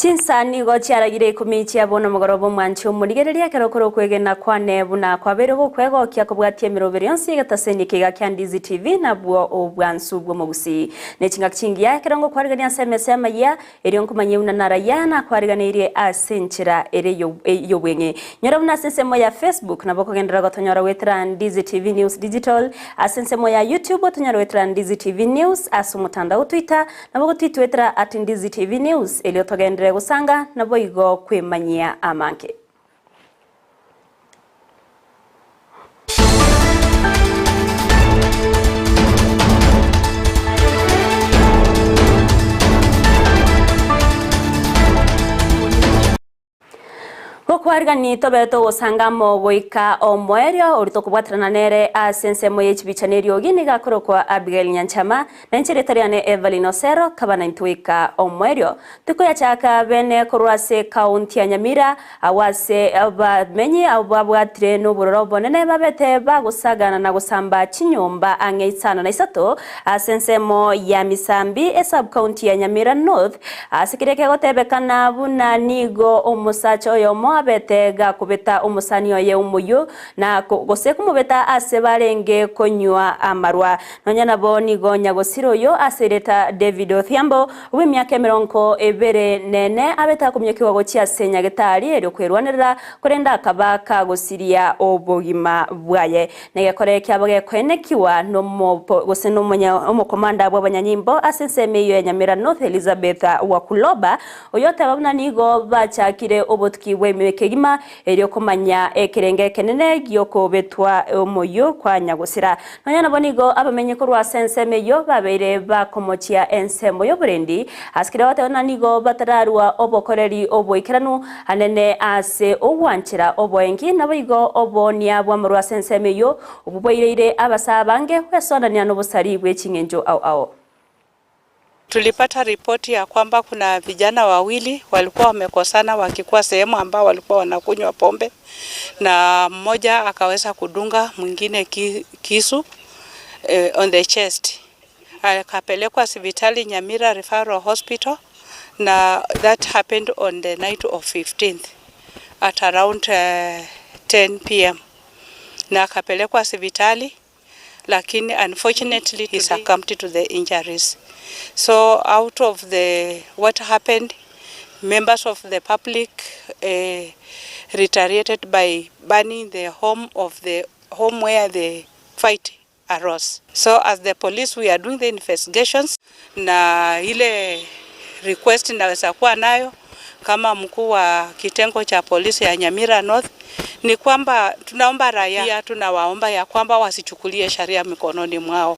Chinsa nigo chiaragire ikomi chia bono omogoroba omwanchi omorigereria ekero okore okwegena kwane buna kwabeire gokwegokia kobwatia emeroberi yonsi y'egetaseni ekeiga kia Ndizi TV nabwo obwansu bw'omogusii. Ne chingaki chingiya ekero ngokwarigania ase emesa y'amayia erio nkomanyie buna narayia nakwariganeirie ase enchera ere y'obweng'e. Nyora buna ase ensemo ya Facebook nabo okogenderera gotonyora goetera Ndizi TV News Digital, ase ensemo ya YouTube otonyore goetera Ndizi TV News, ase omotandao o Twitter Nabo gotitwetera at Ndizi TV News erio togenderere gosanga naboigo kwemanyia amange. Gokwarigani tobe togosanga amo goika omoerio, oria tokobwaterana nere ase ensemo ye chibicha na eriogi nigo akorokwa Abigail Nyanchama, na inche erieta riane Evelyn Osero, kaba naintwe goika omoerio. Tikoyachaka bene korwa ase ekaunti ya Nyamira, agwo ase abamenyi abwo babwatire nobororo obonene babete bagosagana na gosamba chinyomba ang'e isano na isato ase ensemo ya Misambi, esub-county ya Nyamira North, Ase keria kegotebekana buna nigo omosacha oyomo abete gakobeta omosani oye omoyio, na gose komobeta ase barenge konywa amarwa. Nonya nabo nigo nyagosira oyo ase erieta David Odhiambo, bw'emiaka emerongo ebere nene, abete akominyokigwa gochia ase nyagetari erio kwerwanerera, korende akaba kagosiria obogima bwaye. Negekore kiabo gekoenekiwa gose nomokomanda bw'abanyanyimbo ase ensemo eyio ya Nyamira North Elizabeth Wakuloba, oyio oteba buna nigo bachakire obotuki bw'emewe kegima erio komanya ekerengo ekenene gi'okobetwa omoyio kwa nyagosira. Nonya nabo nigo abamenyi korwa ase ensemo eyio babeire bakomochia ensemo y'oborendi ase keria bagoteba buna nigo batararua obokoreri oboikeranu Anene ase ogwanchera oboengi, naboigo oboonia bw'amarwa ase ensemo eyio, obwo bwaireire abasaa abange gwesonania nobosari bwe ching'encho ao ao. Tulipata ripoti ya kwamba kuna vijana wawili walikuwa wamekosana wakikuwa sehemu ambao walikuwa wanakunywa pombe na mmoja akaweza kudunga mwingine kisu on the chest. Akapelekwa sibitali Nyamira Referral Hospital na that happened on the night of 15th at around 10 pm na akapelekwa sibitali lakini unfortunately he succumbed to the injuries so out of the what happened members of the public retaliated by burning the home of the home where the fight arose. So as the police we are doing the investigations na ile request naweza kuwa nayo kama mkuu wa kitengo cha polisi ya Nyamira North ni kwamba tunaomba raia, tunawaomba ya kwamba wasichukulie sharia mikononi mwao.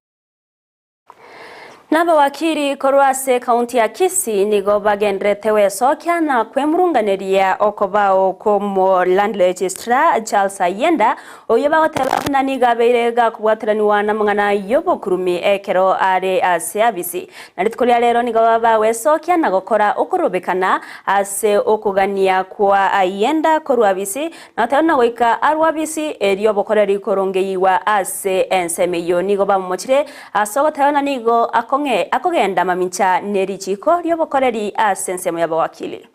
Nabawakiri korwa ase ekaunti ya Kisii nigo bagendererete gwesokia na kwemurunganeria okobao kw'omo Land Registrar Charles Ayienda oyio bagoteba buna nigo abeire gakobwateraniwa namang'ana y'obokurumi ekero are ase abisi. Na rituko ria rero nigo bagwesokia na gokora okorobekana ase okogania kwa Ayienda korwa abisi Notebe buna goika arwe abisi, erio obokoreri korongeyigwa ase ensemo eyio. Nigo bamomochire ase ogoteba buna nigo akong'e akogenda mamincha ne richiiko ri'obokoreri ase ensemo y'abawakili.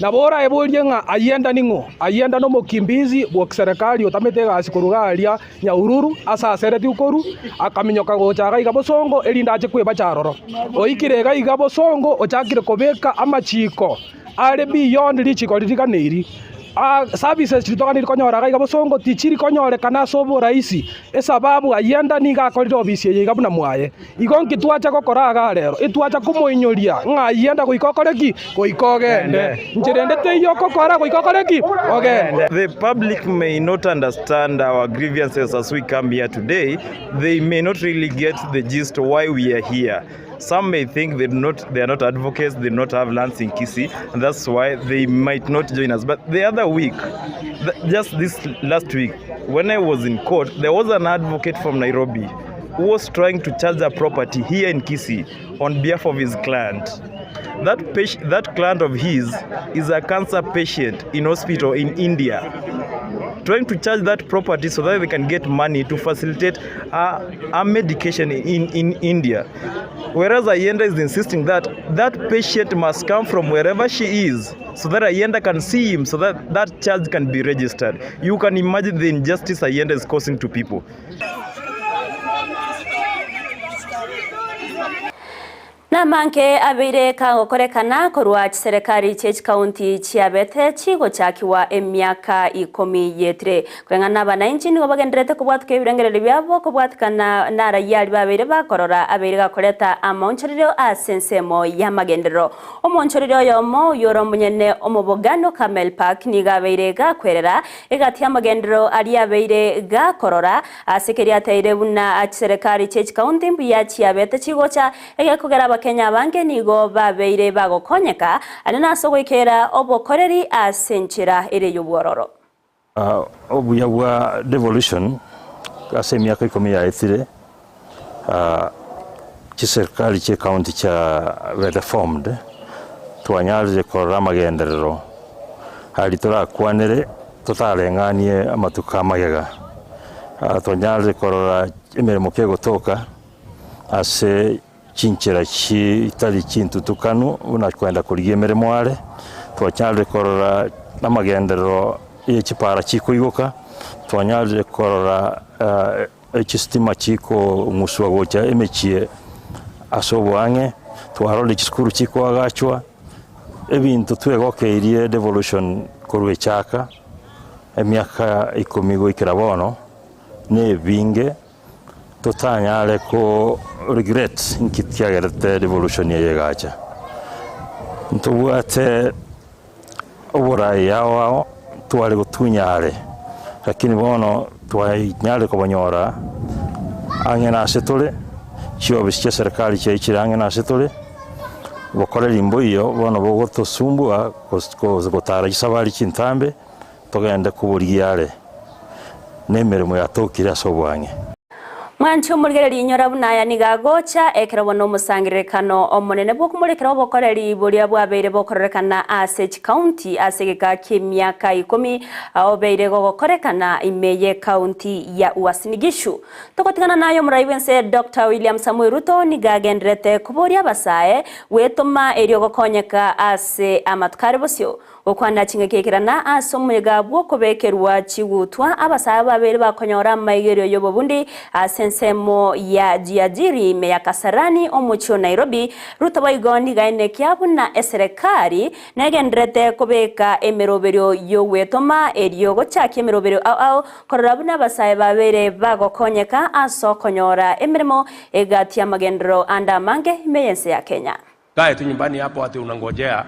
Nabo oraeborie ng'a Ayienda ning'o? Ayienda nomokimbizi bw'eserekari otamete egasi korwa iga aria Nyahururu ase aseretigwe korwa, akaminyoka gocha iga iga bosongo, erinde ache kwebacha aroro. Oikire iga iga bosongo, ochakire kobeka amachiiko are beyond richiiko riria riganeiri. Services chiria toganeiri konyora iga iga bosongo tichiri konyorekana ase oboraisi, esababu ayienda nigo akorire ofisi eye iga buna mwaye. Igo nki twacha gokora igaa rero? Etwacha komoinyoria ng'a ayienda goika okore ki? Goika ogende. Inchera ende teiyo okokora goika okore ki? Ogende. The public may not understand our grievances as we come here today, they may not really get the gist why we are here. Some may think they do not, they are not advocates, they do not have lands in Kisii, and that's why they might not join us. But the other week, just this last week, when I was in court, there was an advocate from Nairobi who was trying to charge a property here in Kisii on behalf of his client. That, patient, that client of his is a cancer patient in hospital in India. trying to charge that property so that they can get money to facilitate her, her medication in, in India. Whereas Ayienda is insisting that that patient must come from wherever she is so that Ayienda can see him, so that that charge can be registered. You can imagine the injustice Ayienda is causing to people. Namange abeire kagokorekana korwa chiserekari chie chikaunti chiabete chigochakigwa emiaka ikomi yetire. Koreng'ana abananchi nigo bagenderete kobwatuka ebirengererio biabo kobwatikana na raia aria babeire bakorora abeire gakoreta amaonchorerio ase ensemo y'amagenderero. Omoonchorerio oyomo oyio ore omonyene omobogano Camel Park nigo abeire gakwerera egati y'amagenderero aria abeire gakorora ase keria ateire buna chiserekari chie chikaunti mbuya chiabete chigocha egekogera Abakenya abange nigo babeire bagokonyeka aria nase ogoikera obokoreri ase enchera ere y'obwororo. Obuya bwa devolution ase emiaka ikomi yaetire, chiserikali chie county chiabete formed, twanyarire korora amagenderero aria torakwanere totareng'anie amatuko amagega. Twanyarire korora emeremo kegotoka ase chinchera chitari chintutukanu buna kwenda korigia emeremo are, twanyarire korora amagenderero ye chipara chikoigoka, twanyarire korora echistima chikong'uswa gocha emechie ase oboang'e, twarorire chisukuru chikoagachwa, ebinto twegokeirie devolution korwa echaka, emiaka ikomi goikera bono, na ebinge. Totanyare ko regret nki kiagerete revolution eye egacha. Ntobwate oborai ao ao tware gotunya are, lakini bono twanyarire kobonyora ang'e nase tore, chiofisi chia serikali chiaichire ang'e nase tore, bokoreri mboiyo bono bogotosumbua gotara chisabari chintambe. Togende koborigia are nemeremo yatokire ase oboang'e. Mwanche omorigereria inyora buna aya nigo agocha, ekero bono omosangererekano omonene bw'okomorekera obokoreri boria bwabeire bokororekana ase chikaunti ase egeka ki'emiaka ikomi obeire gogokorekana ime y'ekaunti ya Uasin Gishu. Togotigana naye omorai bw'ense Doctor William Samoei Ruto nigo agendererete koboria abasae gwetoma erio gokonyeka ase amatuko are bosio. Gokwana chingaki ekerana ase omoyega bw'okobekerwa chigutwa, abasae babere bakonyora amaigerio y'obobundi ase ensemo ya Jiajiri ime ya Kasarani omochie o Nairobi. Ruto boigo nigo aenekia buna eserekari negendererete kobeka emeroberio y'ogwetoma erio gochakia emeroberio ao ao korora buna abasae babere bagokonyeka ase okonyora emeremo egati y'amagenderero ande amange ime y'ense ya Kenya. Kae tu nyumbani hapo ati unangojea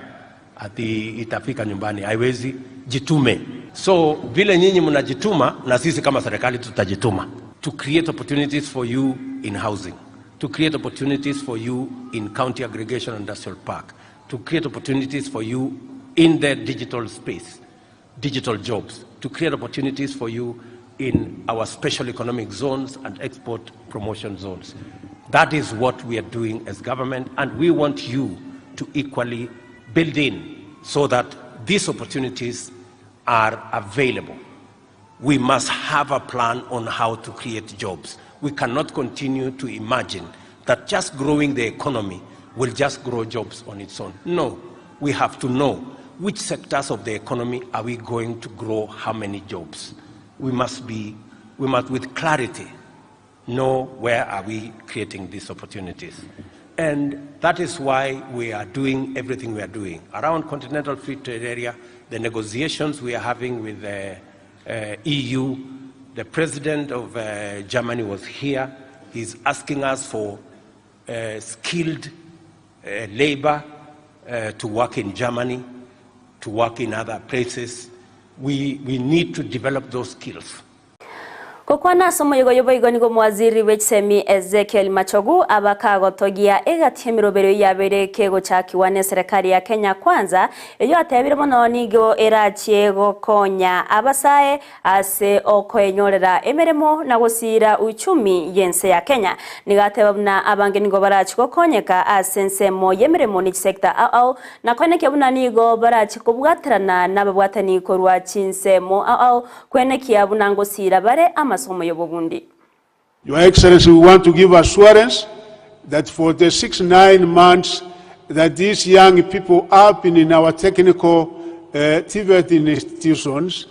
ati itafika nyumbani, haiwezi. Jitume. So vile nyinyi mnajituma na sisi kama serikali tutajituma to create opportunities for you in housing, to create opportunities for you in county aggregation industrial park, to create opportunities for you in the digital space, digital jobs, to create opportunities for you in our special economic zones and export promotion zones. That is what we are doing as government, and we want you to equally build in so that these opportunities are available. We must have a plan on how to create jobs. We cannot continue to imagine that just growing the economy will just grow jobs on its own. No, we have to know which sectors of the economy are we going to grow how many jobs. We must be, we must with clarity know where are we creating these opportunities. And that is why we are doing everything we are doing. Around Continental Free Trade Area, the negotiations we are having with the EU, the president of Germany was here. He's asking us for skilled labor to work in Germany, to work in other places. We need to develop those skills. Gokwana ase omoyega oyo boigo nigo omowaziri bw'echisemi Ezekiel Machogu abakagotogia egati y'emeroberio yabeire kegochakigwa n'eserekari ya Kenya Kwanza eyio atebire mono nigo erachie gokonya abasae ase okoenyorera emeremo na gosiira uchumi y'ense ya Kenya. Nigo ateba buna abange nigo barachie gokonyeka ase ensemo y'emeremo ne chisector ao ao na koenekia buna nigo barachie kobwaterana nababwatani korwa chinsemo ao ao Kwenekia buna ngosiira bare amasomo y'obobundi. Your Excellency, we want to give assurance that for the 69 months that these young people have been in our technical uh, TVET institutions,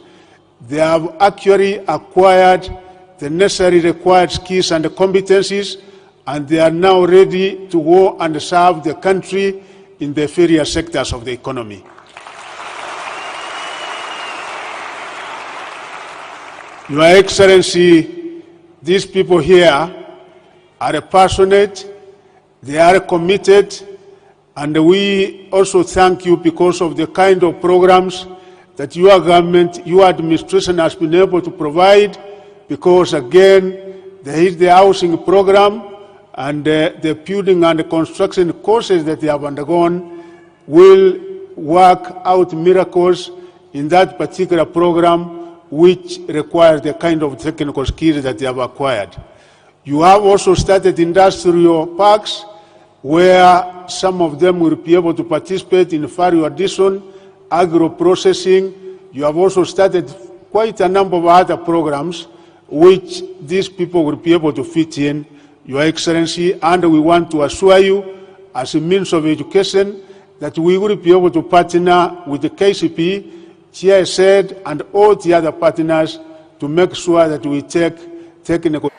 they have actually acquired the necessary required skills and competencies, and they are now ready to go and serve the country in the various sectors of the economy. Your Excellency, these people here are passionate, they are committed, and we also thank you because of the kind of programs that your government, your administration has been able to provide, because again, there is the housing program and uh, the building and the construction courses that they have undergone will work out miracles in that particular program which requires the kind of technical skills that they have acquired. You have also started industrial parks where some of them will be able to participate in value addition, agro-processing. You have also started quite a number of other programs which these people will be able to fit in, Your Excellency, and we want to assure you as a means of education that we will be able to partner with the KCP, GIZ, and all the other partners to make sure that we take technical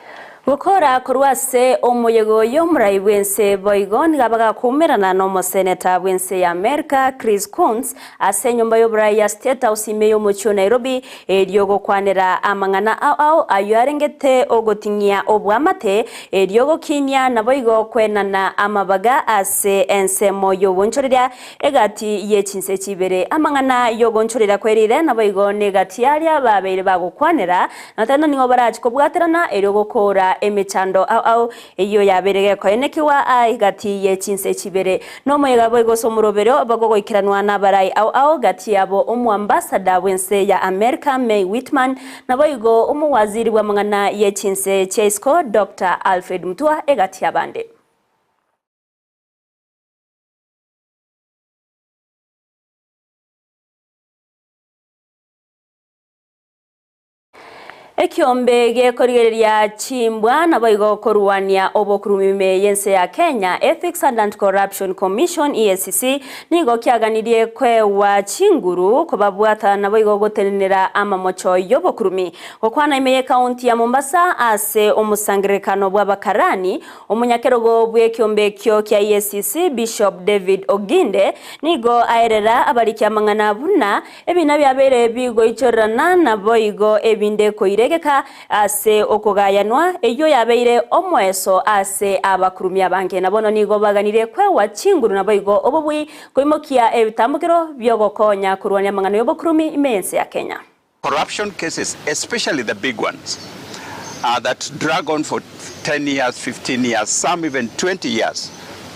Gokora korwa ase omoyega oyo omorai bw'ense boigo nigo bagakoumerana n'omoseneta bw'ense ya Amerika Chris Coons ase enyomba y'oborai ya State House ime y'omochie o Nairobi erio gokwanera amang'ana ao ao ayio arengete ogoting'ia oboamate erio gokinia naboigo kwenana amabaga ase ensemo y'ogoonchoreria Egati ye chinse echi ibere amang'ana y'ogonchorera kwerire, naboigo negati y'aria babeire bagokwanera, na tari nigo barache kobwaterana erio gokoora emechando ao ao eyio yabeire gekoenekigwa aa egati ye chinse echi ibere. Nomoyega boigo ase omoroberio bagogoikeranwa nabarai ao ao gati yabo omoambasada bw'ense ya Amerika May Whitman, naboigo omowaziri bw'amang'ana ye chinse chia isiko Doctor Alfred Mutua egati y'abande. Ekiombe gekorigereria chimbwa naboigo korwania obokurumi ime y'ense ya Kenya, Ethics and Anti-Corruption Commission, EACC, nigo kiaganirie koegwa chinguru kobabwata naboigo gotenenera amamocho y'obokurumi. Gokwana ime y'ekaunti ya Mombasa ase omosangererekano bw'abakarani, Omonyakerogo bw'ekiombe ekio kia EACC, Bishop David Oginde, nigo aerera abariki amang'ana buna ebina biabeire bigoichorerana naboigo ebinde koiregeka ase okogayanwa, eyio yabeire omoeso ase abakurumia abange. Na bono nigo baganirie kwegwa chinguru naboigo obobui koimokia ebitambokero biogokonya korwania amang'ana y'obokurumi ime y'ense ya Kenya. Corruption cases, especially the big ones, uh, that drag on for 10 years, 15 years, some even 20 years.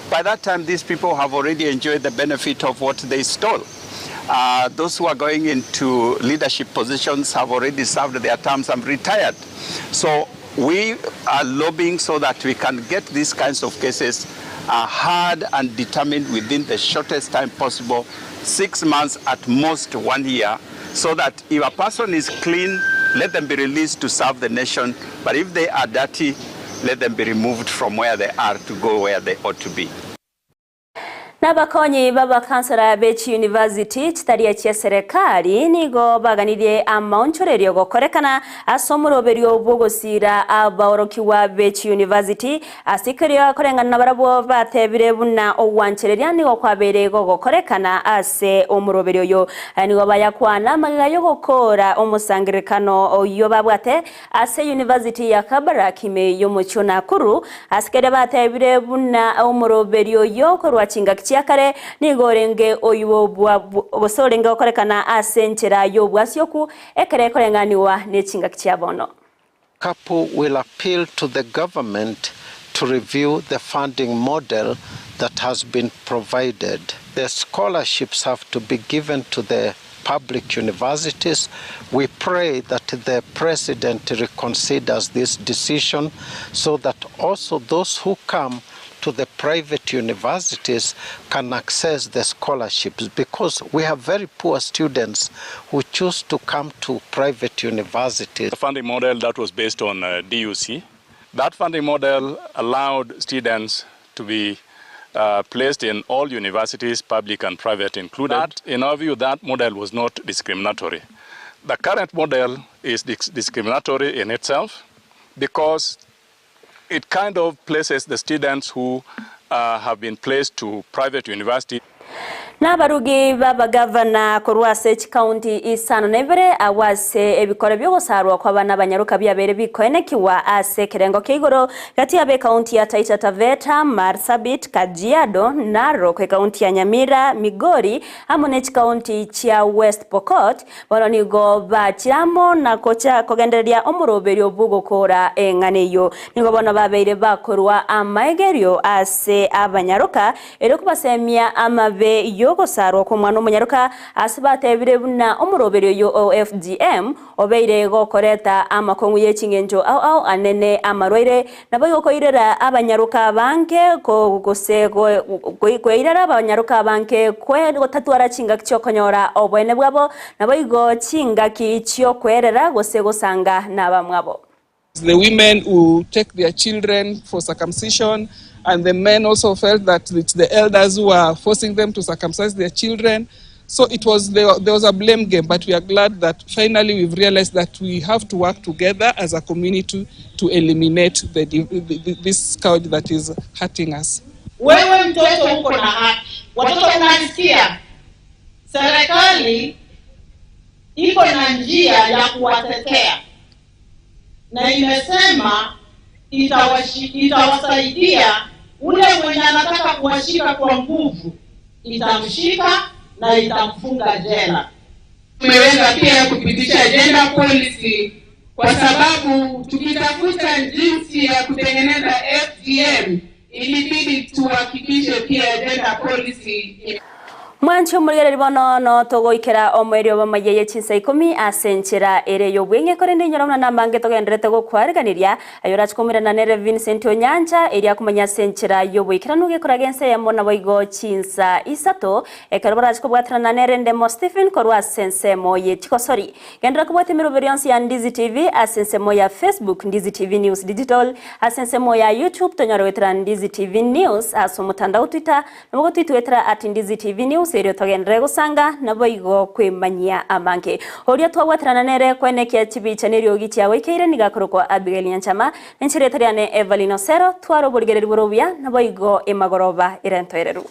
By that time, these people have already enjoyed the benefit of what they stole. Uh, those who are going into leadership positions have already served their terms and retired. So we are lobbying so that we can get these kinds of cases uh, heard and determined within the shortest time possible, six months at most one year, so that if a person is clean, let them be released to serve the nation. But if they are dirty, let them be removed from where they are to go where they ought to be. Nabakonyi b'abakansara be chiyunivasiti chitari echi'eserekari nigo baganirie amaonchorerio gokorekana ase omoroberio bw'ogosiira abaorokigwa be chiyunivasiti ase ekerio akoreng'ana nabarabwo batebire buna ogwanchereria nigo kwabeire gogokorekana ase omoroberio oyo. Nigo bayakwana amagega y'ogokoora omosangererekano oyio babwate Ase University ya Kabarak ime y'omochie o Nakuru, ase keria batebire buna omoroberio oyio korwa chingaki chia kare nigo orenge oywo bwa gose orenge gokorekana ase enchera y'obwasioku ekero ekoreng'anigwa ne chingaki chia bono. KAPU will appeal to the government to review the funding model that has been provided. The scholarships have to be given to the public universities. We pray that the president reconsiders this decision so that also those who come to the private universities can access the scholarships because we have very poor students who choose to come to private universities. The funding model that was based on uh, DUC, that funding model allowed students to be uh, placed in all universities, public and private included. That, in our view, that model was not discriminatory. The current model is discriminatory in itself because it kind of places the students who uh, have been placed to private university. Nabarugi b'abagavana korwa ase chikaunti isano na ibere agwo ase ebikore bi'ogosarwa kw'abana abanyaroka biabeire bikoenekiwa ase ekerengo kia igoro gati y'ab'ekaunti ya Taita Taveta, Marsabit, Kajiado, Narok, ekaunti ya Nyamira, Migori amo ne chikaunti chia West Pokot. Bono nigo bachire amo na gocha kogendereria omoroberio bw'ogokora eng'ana eyio. Nigo bono babeire bakorua amaegerio ase abanyaroka erio kobasemia amabe y'ogosarwa kw'omwana omonyaroka ase batebire buna omoroberio oyio o FGM obeire gokoreta amakong'u ye ching'encho ao ao anene amarwaire Naboigo koirera abanyaroka abange gose koirera abanyaroka abange gotatwara chingaki chi'okonyora oboene bwabo, naboigo chingaki chi'okwerera gose gosanga nabamwabo. The women who take their children for circumcision and the men also felt that it's the elders who are forcing them to circumcise their children. So it was there, there was a blame game, but we are glad that finally we've realized that we have to work together as a community to eliminate the, the, this scourge that is hurting us. Wewe mtoto uko na haki. Watoto mnanisikia? Serikali iko na njia ya kuwatetea na imesema itawashi, itawasaidia ule mwenye anataka kuwashika kwa nguvu itamshika na itamfunga jela. Tumeweza pia kupitisha gender policy kwa sababu tukitafuta jinsi ya kutengeneza FGM ilibidi tuhakikishe pia gender policy. Mwanche omorigereria bono no togoikera omoerio bw'amayia ye chinsa ikomi ase enchera ere y'obweng'e korende inyora buna namange togendererete gokwariganiria aye orache komoirana nere Vincent Onyancha erio akomanya ase enchera y'oboikeranu gekoraga ense eyemo naboigo chinsa isato ekero borache kobwaterana nere Ndemo Stephen korwa ase ensemo ye chigosori. Genderera kobwatia emeroberi yonsi ya Ndizi TV ase ensemo ya Facebook Ndizi TV News Digital ase ensemo ya YouTube tonyore goetera Ndizi TV News ase omotandao Twitter Nabo gotitwetera at Ndizi TV News erio togenderere gosanga naboigo kwemanyia amange. Oria twabwaterana nere koenekia chibicha neriogi chiagoikeire nigo akorokwa Abigail Nyanchama, nenche rieta riane Evelyn Osero, tware oborigereria bore obuya naboigo emagoroba ere entoereru.